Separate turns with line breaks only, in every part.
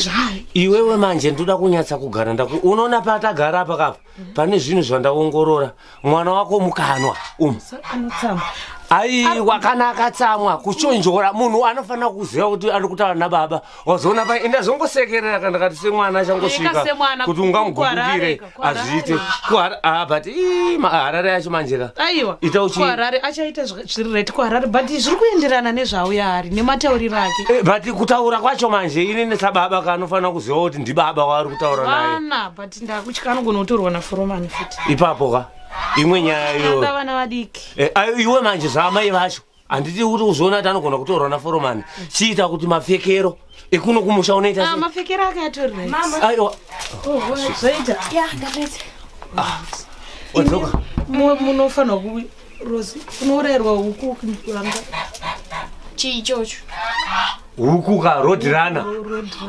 zvayo.
Iwewe manje ndoda kunyatsa kugara ndaku unoona patagara apa kapa pane zvinhu zvandaongorora mwana wako mukanwa umu.
Anotsamwa.
Aiwa kana akatsamwa kuchonjora munhu anofanira kuziva kuti ari kutaura nababa wazoona pa enda zongosekerera kana ndakati semwana achangosvika kuti ungamugubukire azviite ah, but harare yacho manje ka
aiwa ita uchi kuharare achaita zviri right kuharare but zviri kuenderana nezvaauya ari nematauriro ake
eh, but kutaura kwacho manje ini sababa ka anofanira kuziva kuti ndibaba waari kutaura naye
ana but ndakutya anogona kutorwa naforomani futi
ipapo ka imwe nyaya
iyoyo vana vadiki
eh, iwe manje zvaamai vacho handiti uri kuzviona kuti anogona kutorwa naforomani chiita kuti mapfekero ekuno kumusha unoita
ah, mapfekero ake atori right
aiwa
oh, zvaita
ya ndapedza
ah, wadzoka
munofanirwa ku rosi unourayirwa huku vanga
chii ichocho
huku ka road runner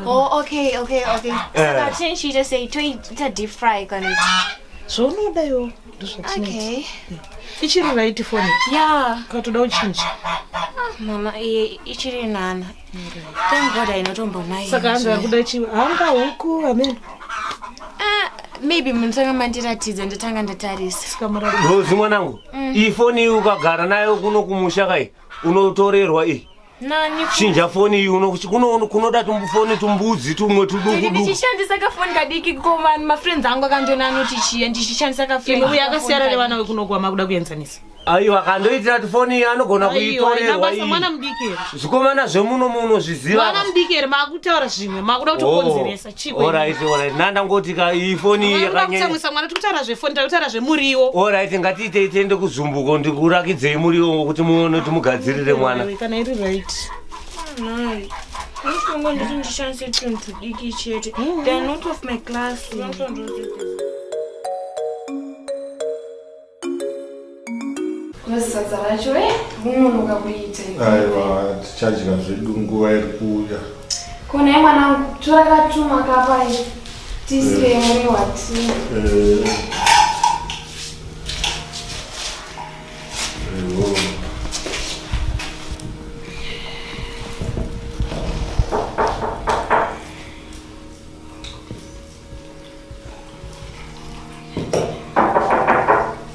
oh okay okay okay eh. saka tinochiita sei toita deep fry kana
zvaunoda iwo ndozvatinoita okay. ichiri right foni
ya
ukatoda uchinja
ah, mama iye ichiri nana thank god ainotombonai
saka hanzi ari kuda chi hanga huku amen
ah, maybe munotanga mandiratidza ndotanga ndatarisa
rozi mwanangu mm. iyi foni iyi ukagara nayo kuno kumusha kai unotorerwa iyi
Nani
chinja foni iyi uno kunoda tumbufoni tumbudzi tumwe tuduku
ndichishandisa kafoni kadiki ko vanhu mafriends angu akandiona anoti chiya ndichishandisa kafoni
uye akasiyana nevana vekuno kwama kuda kuenzanisa
aiwa kandoitira kuti foni iyi anogona kuitorerwa
iyi mwana mudiki here
zvikomana zvemuno muno zviziva
mwana mudiki here makutaura zvimwe makuda kutokonzeresa oh,
chiko orit orit nandangoti ka iyi foni iyi
yakanyanya mwana tikutaura zvefoni takutaura zvemuriwo
orit ngatiitei tiende kuzumbuko ndikurakidzei muriwo kuti muone kuti mugadzirire mwana
kana iri right
Nhai. Mushongo nditi ndishandise tunhu tudiki chete. They are not of my class.
Sadza racho eh unonoka kuita.
Aiwa tichadya zvedu nguva iri kuuya.
Ko naye mwanangu tora katuma kapa tisire eh. muri wati.
Eh.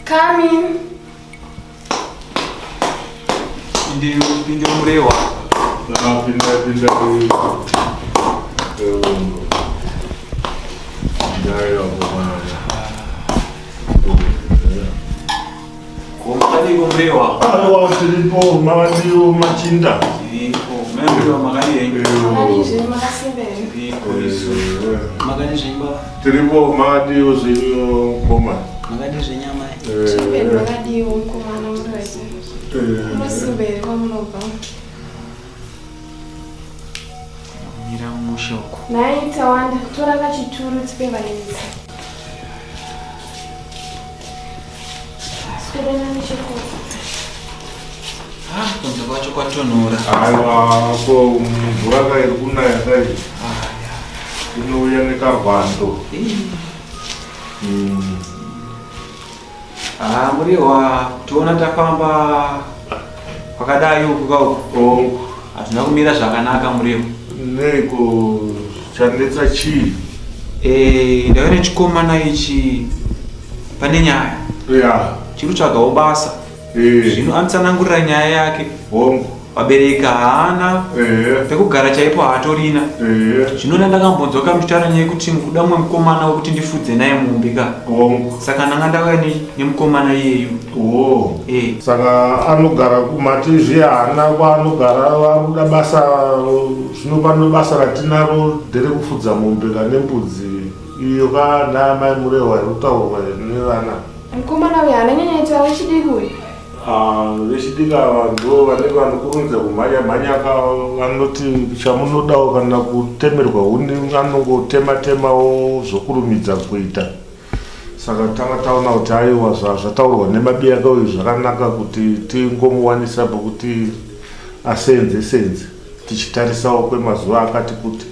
Come in.
Pinde murewa.
Pinda pinda.
Makadiko murewa.
Aiwa tiripo mavadiwo machinda.
Tiripo. Murewa makadii?
Makadii zvenyu makasimba here?
Tiripo isu. Makadii zvenyu baba?
Tiripo makadiwo zvenyu mukoma.
Makadii zvenyu amai?
Tiripo makadiwo mukomana muri wese. Munosimba here kwamunobva?
Mira mushe uko.
Nhai Tawanda, tora kachituru tipe vaenzi. Swedera nechekoko.
Ah, kunze kwacho kwatonhora.
Aiwa, ko mvura ka iri kunaya kai. Inouya nekarwando. Mm.
Ah, murehwa toona tafamba kwakadai uku kauku.
Oh.
Hazvina kumira zvakanaka murehwa.
Neiko chanetsa chii?
Eh, ndauya nechikomana ichi pane nyaya.
Yeah.
Chiri kutsvagawo basa.
Eh.
Zvino anotsanangurira nyaya yake.
Hongu.
Vabereki haana.
Eh.
Pekugara chaipo haatorina.
Eh.
Zvino ndakambonzwa kamuchitaura nyaya yekuti mukuda mumwe mukomana wekuti ndifudze naye mombe ka.
Hongu.
Saka ndanga ndauya nemukomana iyeyu.
Oh.
Eh.
Saka anogara kumatizvi haana kwaanogara vakuda basa zvino pano basa ratinaro nderekufudza mombe kane mbudzi iyo kana mai Murehwa iri kutaurwa nevana.
Mukomana uyu haana nyanya ita wechidiki uyu.
Ah, vechidiki ava ndo vanenge vanokurumidza kumhanya mhanya ka vanoti chamunodawo kana kutemerwa huni anongotema temawo zvokurumidza kuita. Saka tanga taona kuti aiwa zvataurwa nemabiyaka uyu zvakanaka kuti tingomuwanisa pekuti asenze senze tichitarisawo kwemazuva akati kuti.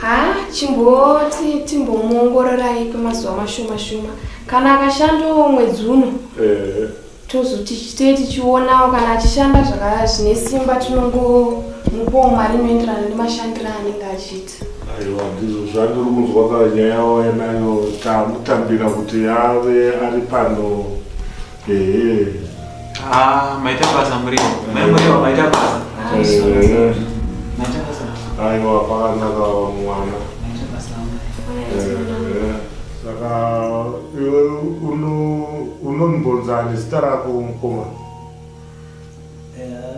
Ha, chimboti timbomuongororai kwemazuva mashoma shoma. Kana akashandawo mwedzi uno
Eh.
tozoti tee tichionawo kana achishanda zvine simba tinongomupawo mari inoenderana nemashandiro aanenge achiita.
Aiwa, ndizvo zvandiri kunzwa kanyaya wauya nayo, tamutambira kuti ave ari pano. Ehe.
Ah, maita basa Muriwa. Mai Muriwa maita basa. Maita basa.
Aiwa, pakanaka mwana.
Maita basa.
Saka iwe unombonzani zita rako mukoma?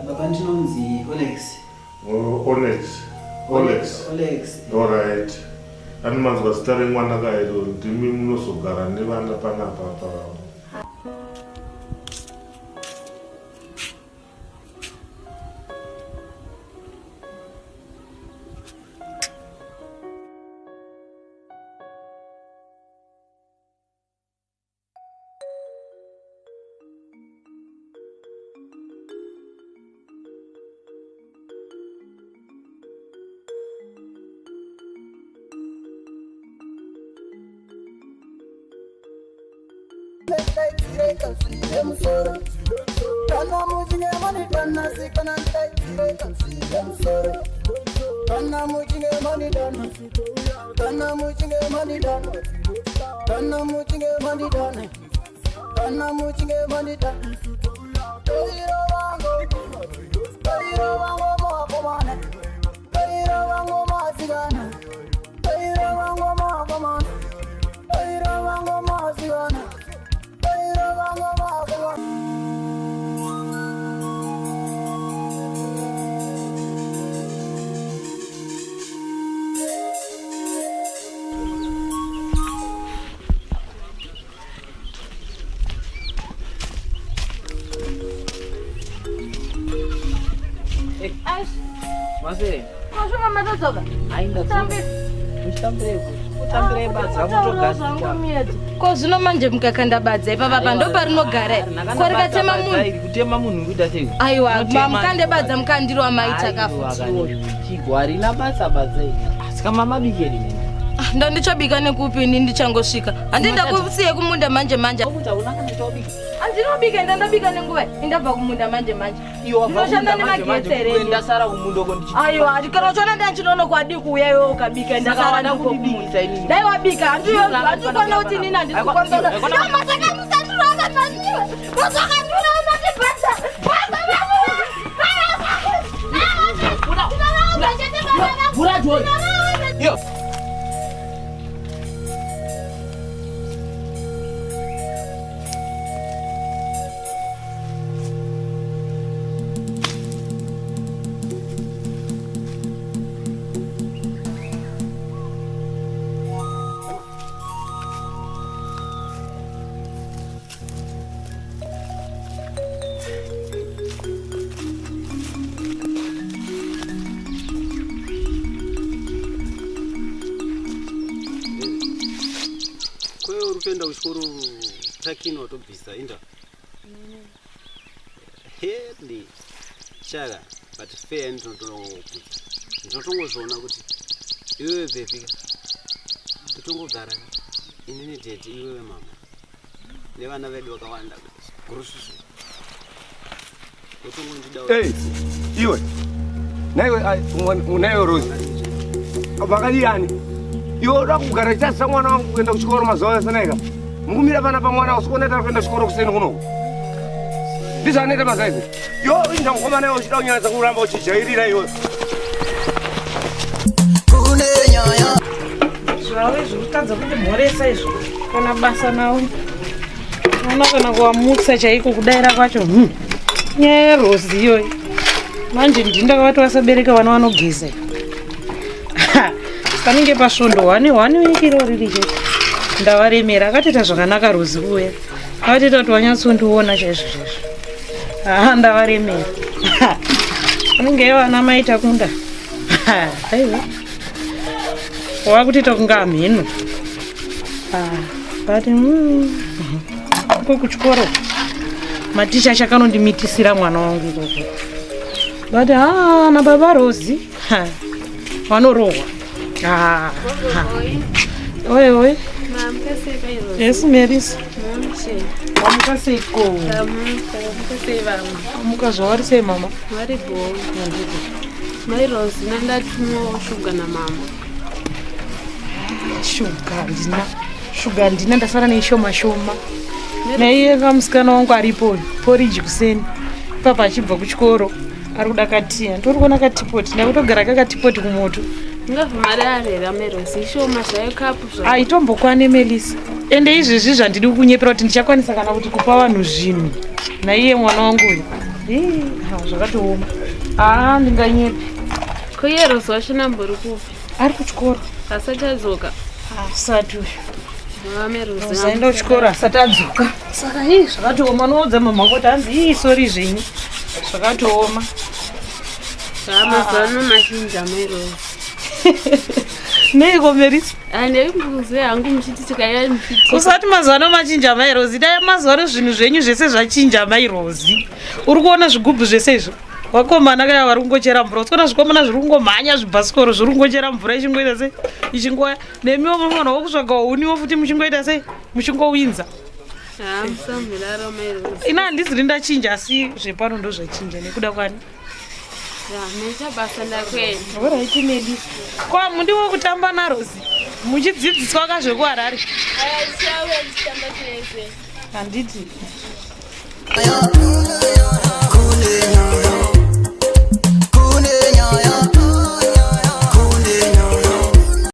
Baba ndinonzi Olex.
Olex. Olex.
Olex.
All right. Anomanzwa zita remwana kairo, ndimi munozogara nevana panapa pa.
Ko zvino manje mukakanda badza ipapa ndo parinogara ko rikatema munhu
kutema munhu kuita sei?
Aiwa mukande badza mukandiro wamaita kafuti iwoyo
chigwa rina basa badza iri. Saka mamabikeri nini?
Ndandichabika nekupi ini ndichangosvika. Handinda kusiye kumunda manje manje. Andinobika ndandabika nenguva indabva kumunda manje manje. Ndinoshanda nemagetsi here?
Ndasara kumunda uko ndichi.
Aiwa kana uchiona ndachinono kwadi kuuya iwe ukabika ndasara
ndakubikisa inini.
Dai wabika handikuona kuti inini handisi kukwanisa. Masaka musanduraka mani. Masaka nduraka ndibata.
Vura John. Yo.
Kuenda kuchikoro takino watobvisa inda heli chaka but fair ndinotongokuudza ndinotongozviona kuti iwewe bhebhi totongogara inini dhedhi iwewe mama nevana vedu vakawanda gurususu otongondida.
Iwe naiwe Rozi vakadiyani? Iwe uda kugara chasisa mwana wangu kuenda kuchikoro mazuva ese naika mukumira pana pamwana usikuona tari kuenda kuchikoro kuseni kunoku ndizvo anoita mazuva ese. Iwe inda mukomana iwe uchida kunyanyisa kuramba uchijairira iwe
zvave zvirikutadza kundimhoresa izvo kana basa nawo ona kana kuwamutsa chaiko kudaira kwacho. Nyaya yeRozi iyoyi manje ndindakavati vasabereka vana vanogeza. Panenge pasvondo 1 wiki iro riri chete ndavaremera. Akatoita zvakanaka Rozi uya akatoita kuti wanyatsondiona chaizvo chaizvo. Haa ndavaremera. Anenge vana maita kunda. Aiwa wakutoita kunge amheno. But uko kuchikoro maticha achakanondimitisira mwana wangu ikoko. But nababa Rozi vanorohwa. Oi oi. Yes, Maris. Wamuka seiko? Wamuka zvavari sei mama?
Vari bho. Mai Rozi nandatumwawo shuga namama.
Shuga handina, shuga handina, ndasara neishoma shoma. Naiye kamusikana wangu aripo uyu, poriji kuseni ipapa achibva kuchikoro ari kuda katiya, ndori kuona katipoti, ndakutogara kakatipoti kumoto.
Ingavhumararera merosi ishoma zvayo kapu zvayo.
Aitombokwane Melisa. Ende izvezvi zvandidi kunyepera kuti ndichakwanisa kana kuti kupa vanhu zvinhu naiye mwana wangu uyu. Ii, ha, zvakatooma. Haa, ndinganyepi.
Ko iye Rosi wacho nambori kupi?
Ari kuchikoro.
Asati adzoka.
Asati uyu.
Merosi.
Aenda kuchikoro asati adzoka. Saka ii zvakatooma, unoudza mama kuti hanzi ii sori zvenyu. Zvakatooma.
Mazuva ano machinja Merosi.
Neiko Melisa?
Handikuziva hangu muchiti tikaiva muchiti.
Usati mazuva ano machinja mai Rozi, dai mazuva ano zvinhu zvenyu zvese zvachinja mai Rozi. Uri kuona zvigubhu zvese izvo? Vakomana kaya vari kungochera mvura, utikuona zvikomana zviri kungomhanya zvibhasikoro zviri kungochera mvura ichingoita sei? Ichingoya. Nemiwo munofanirwa kutsvaga huniwo futi muchingoita sei? Muchingowinza.
Haa musamhiraro mai Rozi.
Ina handiziri ndachinja asi zvepano ndozvachinja nekuda kwani?
Maita basa ndakuenda.
Alright Melisa. Ko hamundiwo kutamba naRozi? Muchidzidziswa ka zvekuHarare?
Aya tichauya tichitamba tese.
Handiti.